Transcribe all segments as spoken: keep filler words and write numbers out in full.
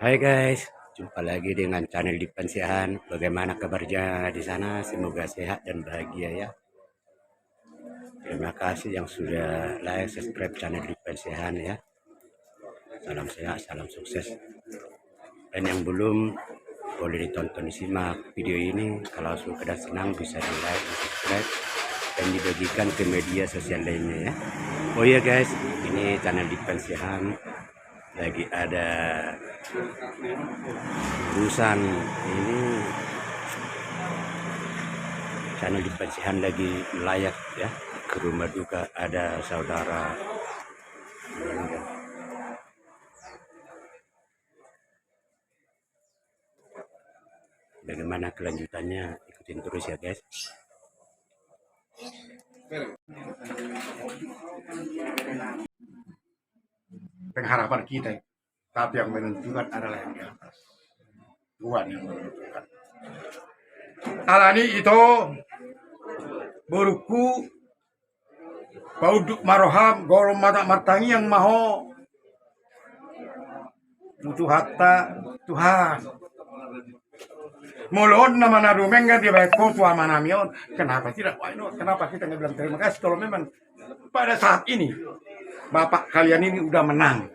Hai guys, jumpa lagi dengan channel Dipan Siahaan. Bagaimana kabarnya di sana? Semoga sehat dan bahagia ya. Terima kasih yang sudah like, subscribe channel Dipan Siahaan ya. Salam sehat, salam sukses. Dan yang belum, boleh ditonton, disimak video ini. Kalau suka dan senang, bisa di like, di subscribe, dan dibagikan ke media sosial lainnya ya. Oh iya guys, ini channel Dipan Siahaan lagi ada urusan ini, channel Dipan Siahaan lagi melayat ya ke rumah duka, ada saudara meninggal. Bagaimana kelanjutannya? Ikutin terus ya guys. Pengharapan kita, tapi yang menentukan adalah yang di atas. Tuhan yang menentukan. Alani ito, borungku, paunduk ma roham, golom ma, martangiang ma ho tu Tuhanta, Tuhan. Molo on nama na dumenggan dibaen ho tu amanami on, kenapa tidak? Why not? Kenapa kita nggak bilang terima kasih kalau memang pada saat ini bapak kalian ini udah menang?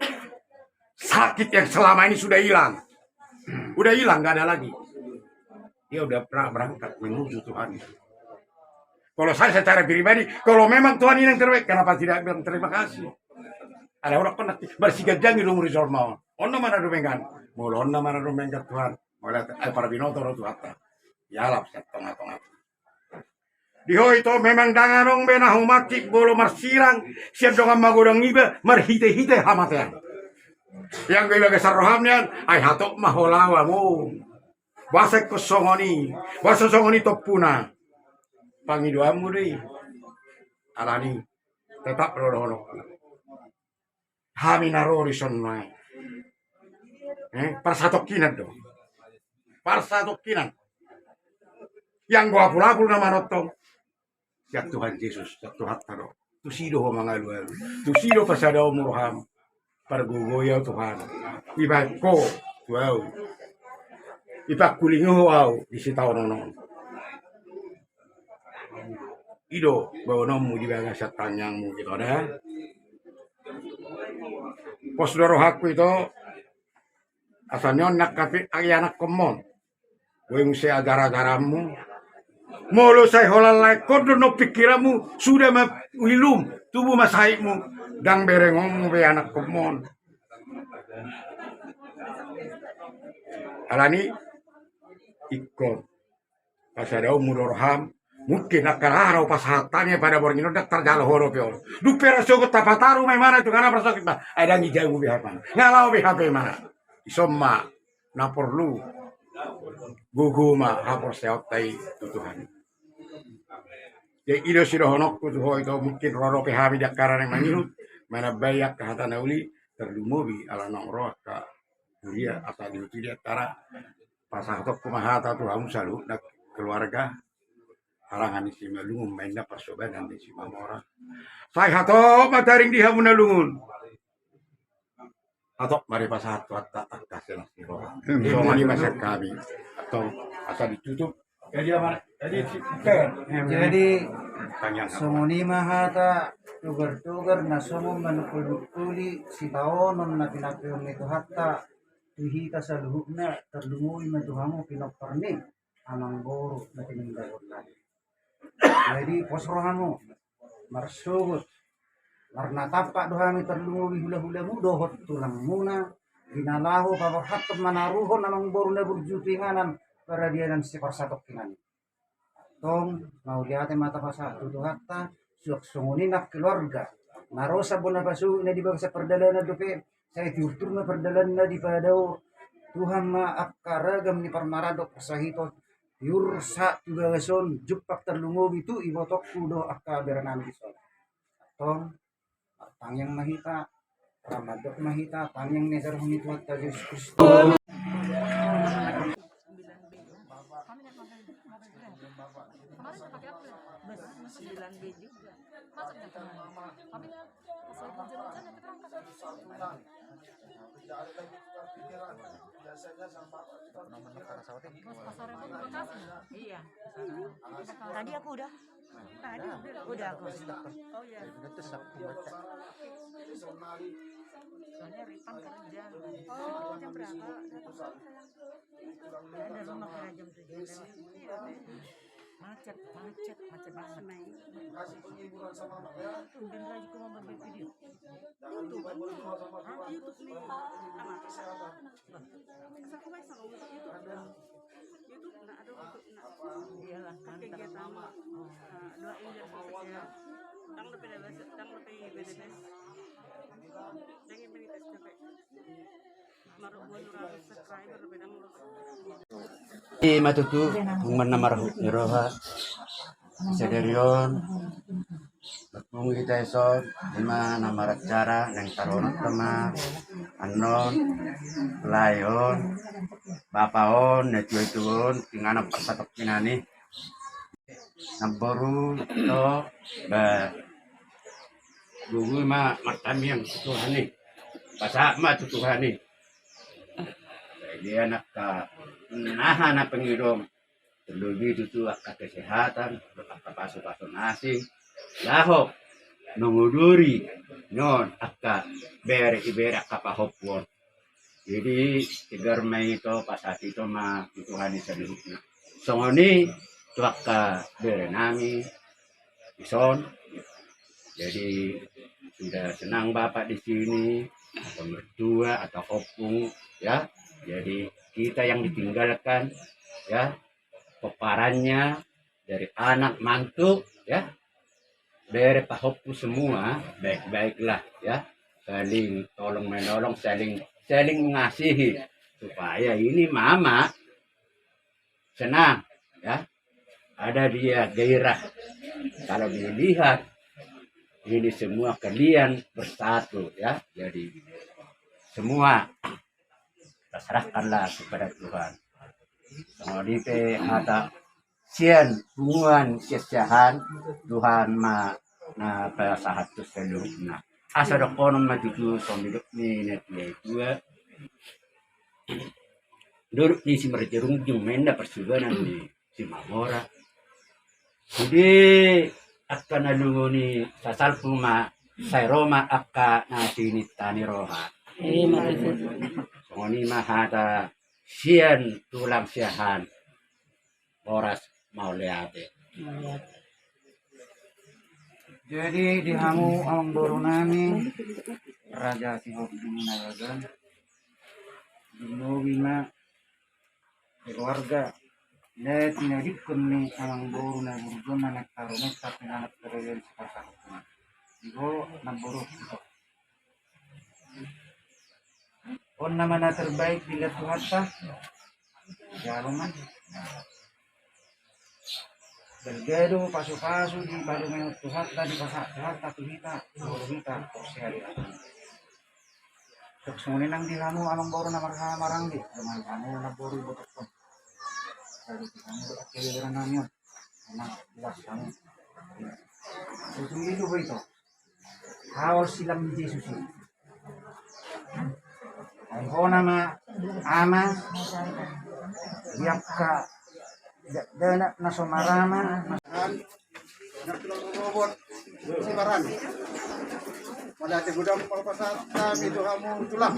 Sakit yang selama ini sudah hilang. Udah hilang, nggak ada lagi. Dia udah pernah berangkat menuju Tuhan. Kalau saya secara pribadi, kalau memang Tuhan ini yang terbaik, kenapa tidak bilang terima kasih? Ada orang pernah bersiganjang di umur jolma. On nama na dumenggan. Molo on nama na dumenggan Tuhan. Molo, eh, parbinoto ro Tuhanta. Ialap sian tonga-tonga. Di ho ito memang ndang adong be na humangkit molo marsirang sian dongan magodang iba marhite-hite hamatean. Ianggo i bagasan roham nian, ai hatop ma ho laho among. Boasa ingkon songon i, boasa songon i tompuna. Pangidoanmu do i. Alani, tetap do dohononku. Hami na ro dison nuaeng. Eh, parsatongkinan do. Parsatongkinan. Ianggo apul-apul na manongtong. Sian Tuhan Jesus, sian Tuhanta do. Tusi do ho mangalualu. Tusi do pasadaonmu roham. Pargogoi au Tuhan. Dibaen ho tu au. Dipangkulingi ho au di sitaonon on. I do baononmu di bagasan tangiangmu ito da. Pos do rohangku ito. Asa nion nangkapi ai anakkonmon. Boi muse ajar-ajaranmu. Molo sai holan laengkon do non pikiranmu, suda ma ulilum, tubu ma sahitmu, ndang berengonmu be anakkonmon. Alani ingkon pasadaonmu do roham. Mungkin angka na aha na hupasahat hami pada borngin on ndang tarjalo ho dope on. Dung pe ra sogot tapataru ma imana tu ngana parsokit ma. Ai ndang ijamu be hape imana. Nga laho be hape imana. Ison ma na porlu. Gogo ma haporseaonta i tu Tuhan. Jadi i do sidohononku tu ho ito, mungkin ro dope hami di angka na naeng mangihut. Manambai angka hata na uli, tarlumobi ala naung ro angka huria asa dihuti di acara. Pasahatonku ma hata tu hamu saluhutna keluarga. Harangan ni Simalungun ma inna, parsobanan ni Simamora. Sai hatop ma taring di hamu na lungun. Hatop ma dipasahat Tuhanta angka silas ni roha. Songon i ma sian hami. Antong asa ditutup. Jadi ama, jadi si-, jadi tangiang songon i ma hata togar-togar na songon manungkul-nungkuli sitaonon na pinakeon ni Tuhanta tu hita saluhutna, tarlumobi ma tu hamu pinompar ni amangboru na tininggalhon nami. Jadi pos rohamu, marsogot, marnatampak do hami tarlumobi hula-hulamu dohot tulangmuna, di na laho paborhathon manaruhon amangboru na burju tu inganan paradianan siparsatongkinan i. Antong mauliate ma tapasahat tu Tuhanta, suang songon i nang keluarga na ro sambona pasogit na di bagasan pardalanan dope, sai tiur-tiur ma pardalananna dipadao Tuhan ma angka ragam ni parmaraan dohot parsahiton, tiur sahat tu bagas on, jumpang tarlumobi tu ibotongku dohot angka berenami dison. Antong martangiang ma hita, ra mandok ma hita tangiang ni ajaran ni Tuhanta Jesus Kristus. Tadi aku udah. Udah aku. Soalnya Rifan kerja. Oh, jam berapa? Ada rumah kerja jam tujuh. Macet, macet, macet banget. Tumben lagi kau mau berbuat video. YouTube, YouTube nih. Apa? Bisa aku baca sama YouTube. YouTube, nah, ada YouTube, nah. Iyalah, kegiatan, eh, doain biar sukses ya. Tang lupa, tang lupa. Jangan main tes capek. Ima tutu, punguan na marhut ni roha, sadari on, marpungu hita dison, ima na maracara, naeng taronon ma, annon, lae on, bapa on, na tua-tua on, tinganan parsatongkinan i. Namboru, to, ba, gogo ma martamiang tu Tuhan i. Pasahat ma tu Tuhan i. Jadi angka na aha na pangidom, terlebih tutu angka kesehatan, angka pasu-pasu na asing. Laho manguduri non angka bere ibere angka pahompu on. Jadi tegar ma ito, pasahat ito ma tu Tuhan i saluhutna. Songon i tu angka bere nami dison. Jadi sudah senang Bapak di sini, atau mertua, atau opung, ya. Jadi kita yang ditinggalkan, ya, pomparannya dari anak mantu, ya, bere pahompu semua, baik-baiklah, ya, saling tolong menolong, saling, saling mengasihi, supaya ini mama senang, ya, ada dia gairah. Kalau dilihat ini semua kalian bersatu, ya, jadi semua kita serahkanlah kepada Tuhan. Songon i pe hata sian punguan siahaan, Tuhan ma na pasahat tu saluhutna. Asa dohonon ma tutu songon nidok ni na tua-tua. Duduk ni si marjarungjung ma inna parsubanan ni si mamora. Jadi angka na lungun i sasalpu ma, sai ro ma angka na sininta ni roha. Songon i ma hata sian tulang siahaan. Horas mauliate. Jadi di hamu amangboru nami, Raja Sihombing Nababan, dinobi ma keluarga, na tinadingkon ni amangboru na burju on na taronon, tapi na anak terlebih sekarang. Ibo namboru ito. On nama na terbaik di liat Tuhanta. Jalo ma. Balga do pasu-pasu di palu menurut Tuhanta, di pasahat Tuhanta tu hita, tu hita, porsea di hata. Tok songon i nang di hamu amangboru na marhaha maranggi, dengan hamu na boru ibotok on. Jadi di hamu do akhirnya nami on. Enak, jelas hamu. Itu itu itu. Haol silang ni Jesus i. Ai hona ma ama, di angka da-, dakdanak na so marama, na tulang rorobot, si marama. Mauliate godang ma pasahat hami tu hamu tulang.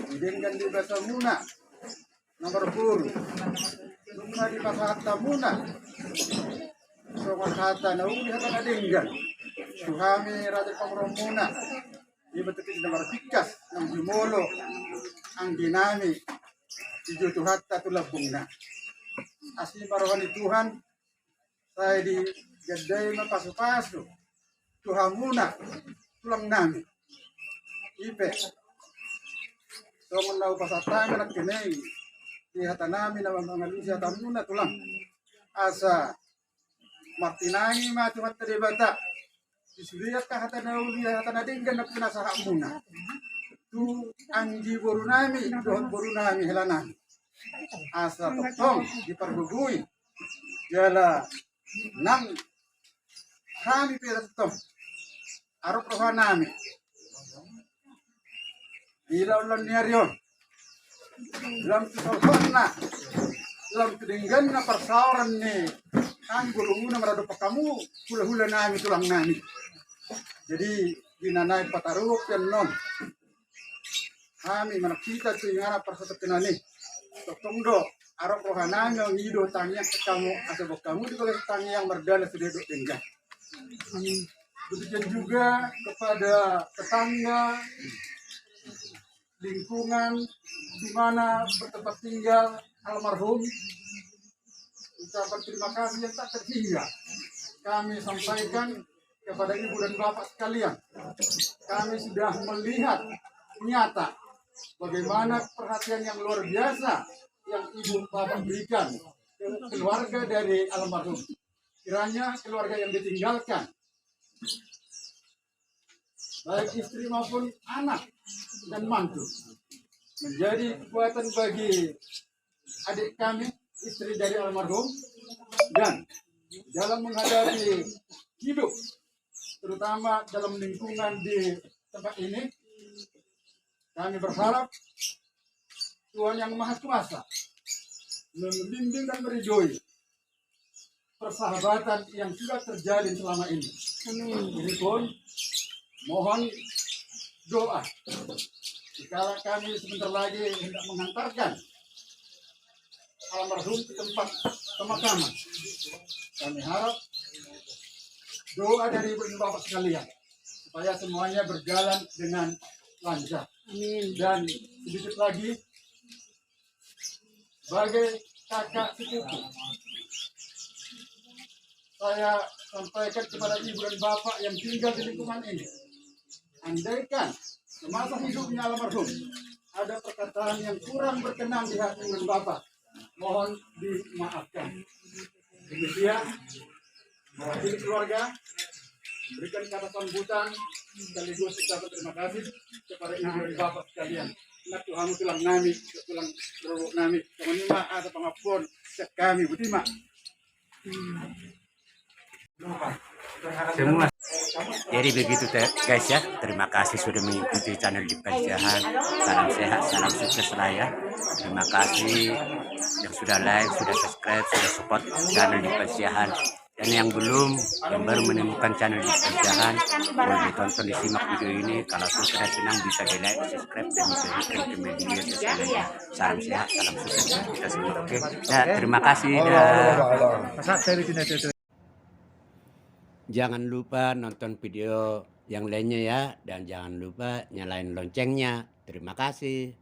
Di denggan di basamuna. Na marboru. Nunga dipasahat hamuna songon hata na uli, hata na denggan tu hami raja pamoruonmuna. Ima tutu na marpingkas nang jumolo anggi nami di jolo Tuhanta tu lambungna. Asi ma roha ni Tuhan. Sai digandai ma pasu-pasu tu hamuna tulang nami. I pe songon na hupasahat hami nangkin i di hata nami na mangalusi hatamuna tulang, asa martinangi ma Tuhanta Debata di sude angka hata na uli, hata na denggan na pinasahatmuna tu anggi boru nami dohot boru nami hela nami, asa tongtong dipargogoi jala nang hami pe tongtong arop roha nami di ulaon ni ari on. lam tu saurna, lam tu dengganna parsaoran ni hami borumuna maradophon hamu, hulahula nami, tulang nami. Jadi di na naeng pataruhon pe annon, hami manang hita tu inganan parsatongkinan i, tongtong do adong roha nami mangido tangiang sian hamu, asa boan hamu di bagasan tangiang mardalan sude dohot denggan. Demikian juga kepada tetangga, lingkungan di mana bertempat tinggal almarhum, ucapan terima kasih yang tak terhingga kami sampaikan kepada ibu dan bapak sekalian. Kami sudah melihat nyata bagaimana perhatian yang luar biasa yang ibu bapak berikan ke keluarga dari almarhum. Kiranya keluarga yang ditinggalkan, baik istri maupun anak dan mantu, menjadi kekuatan bagi adik kami, istri dari almarhum, dan dalam menghadapi hidup, terutama dalam lingkungan di tempat ini, kami berharap Tuhan Yang Maha Kuasa membimbing dan meridoi persahabatan yang sudah terjalin selama ini. Amin. Ini pun mohon doa. Dikala kami sebentar lagi hendak mengantarkan almarhum ke tempat pemakaman, kami harap doa dari ibu dan bapak sekalian supaya semuanya berjalan dengan lancar. Amin. Dan sedikit lagi, sebagai kakak sepupu, saya sampaikan kepada ibu dan bapak yang tinggal di lingkungan ini, andaikan semasa hidupnya almarhum ada perkataan yang kurang berkenan di hati ibu dan bapak, mohon dimaafkan. Demikian, mewakili keluarga, memberikan kata sambutan sekaligus ucapan terima kasih kepada ibu dan bapak sekalian. Nang tu hamu tulang nami, tulang rorobot nami, songon i ma asa pangampuon sian hami, boti ma. Semua. Jadi begitu te-, guys ya, terima kasih sudah mengikuti channel Dipa Siahaan. Salam sehat, salam sukses lah ya. Terima kasih yang sudah like, sudah subscribe, sudah support channel Dipa Siahaan. Dan yang belum, yang baru menemukan channel Dipa Siahaan, boleh ditonton, disimak video ini. Kalau suka dan senang, bisa di-like, subscribe, dan dibagikan ke media sosial lainnya. Salam sehat, salam sukses buat kita semua. Oke. Ya, terima kasih. Dah. Jangan lupa nonton video yang lainnya ya, dan jangan lupa nyalain loncengnya. Terima kasih.